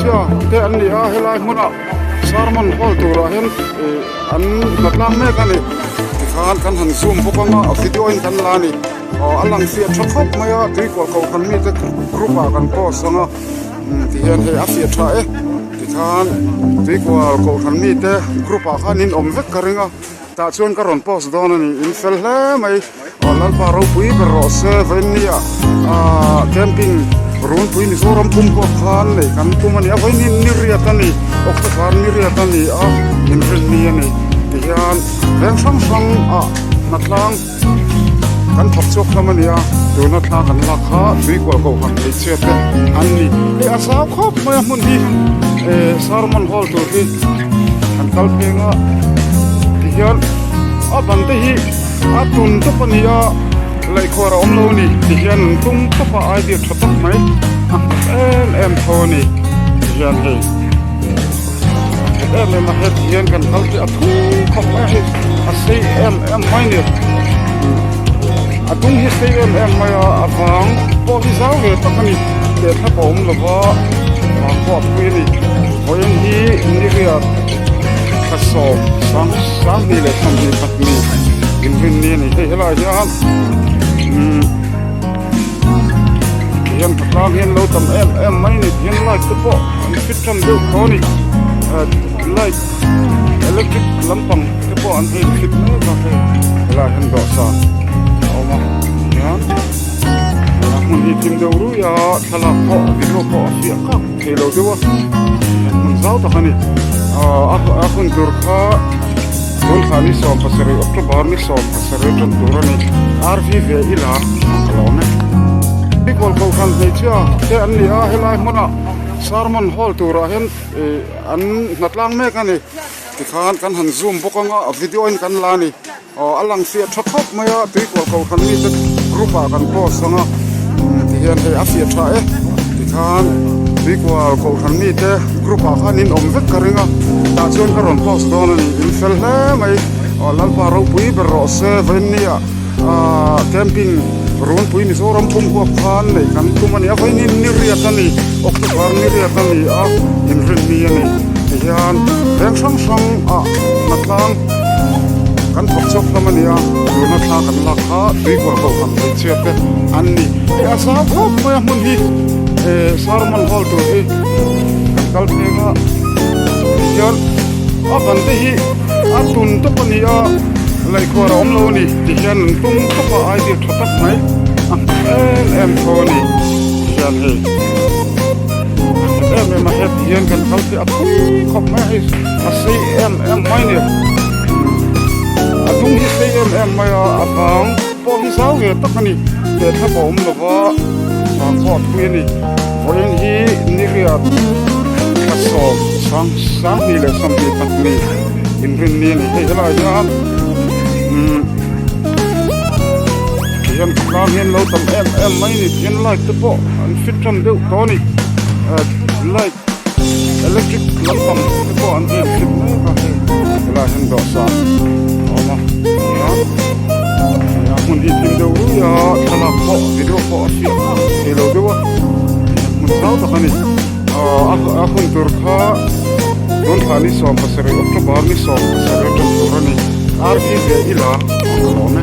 hmeichhia te an ni a helai hmuna sermon hall turah hian ih an hnatlang mek a ni tikhan kan han zoom bawk ang a a video in kan la a ni aw a lang fiah tha khawp mai a tuikual kohhran mite group ah kan post ang a umm tihian hei a fiah tha e tikhan tuikual kohhran mite group ah khan in awm vek ka ring a. Tah chuan ka rawn post dawn a ni, in fel hle mai. Aw Lalpa ropui ber rawh se, Vawinia ah camping runpui Mizoram pum huap khan nei kan tum a ni a, Vawiin ni riat a ni, October ni riat a ni a, inrinni a ni. Tihian veng hrang hrang ah hnatlang kan thawk chhuak hlawm a ni a, tuna thla kan lak kha tuikual kohhran hmeichhia te an ni. Hei a zau khawp mai a hmun hi eh sermon hall tur hi kan kal pheng a tihian a ban te hi a tun tawp a ni a laihkhuar a awm lo a ni tihian an tum tawp a idea tha tak mai a nghet em em tho a ni tihian hei. Em em a heti hian kan kal te a thu khawp mai a hei a sei em em mai a ni a dung hi sei em em mai a a vang pawh hi zau ve tak a ni teh thlap a awm lo va vang pawh a phui a ni vawiin hi niriat thla sawm sang sanghnih leh sawmhnih pahnih inrinni a ni hei helaiah hian umm hian tlang hian lo tam em em mai a ni tihian light te pawh an fit tan deuh tho a ni light electric lampang te pawh an hei fit mek a hei helaiah hian dawhsan a awm a tihian a hmun hi thim deuh rui a thlalak pawh video pawh a fiah kak thei lo deuh a hmun zau tak a ni a hun tur kha tun thla ni 17 October ni 17 tan tur a ni RV ve ila ka lawm e Bikol Kohhran hmeichhia te an ni a helai hmuna sermon hall turah hian ih an hnatlang mek a ni tikhan kan han zoom bawk ang a video in kan la a ni aw a lang fiah tha khawp mai a tuikual kohhran mite group ah kan post ang a tihian hei a fiah tha e tikhan tuikual kohhran mite group ah khan in awm vek ka ring a tah chuan ka rawn post dawn a ni in fel hle mai aw Lalpa ropui ber rawh se Vawinia ah camping runpui Mizoram pum huap khan nei kan tum a ni a Vawiin ni riat a ni October ni riat a ni a inrinni a ni tihian veng hrang hrang ah hnatlang kan thawk chhuak hlawm a ni a tuna thla kan lak kha tuikual kohhran hmeichhia te an ni hei a zau khawp mai a hmun hi eh sermon hall tur hi kan kal pheng a tihian a ban te hi a tun tawp a ni a laihkhuar a awm lo a ni tihian an tum tawp a idea tha tak mai a nghet em em tho a ni tihian hei a nghet em em a heti hian kan kal te a thui khawp mai a hei. A sei em em mai a ni a dung hi sei em em mai a a vang pawh hi zau ve tak a ni teh thlap a awm lo va vang pawh a thui a ni vawiin hi niriat thla sawm sang sanghnih leh sawmhnih pahnih inrinni a ni hei helaiah hian umm tihian tlang hian lo tam em em mai a ni tihian light te pawh an fit tan deuh tawh a ni light. Electric lampang te pawh an hei fit mek a hei helaiah hian dawhsan a awm a tihian a hmun hi thim deuh rui a thlalak pawh video pawh a fiah kak thei lo deuh a hmun zau tak a ni a hun tur kha tun thla ni 17 October ni 17 tan tur a ni RV ve ila ang ka lawm e.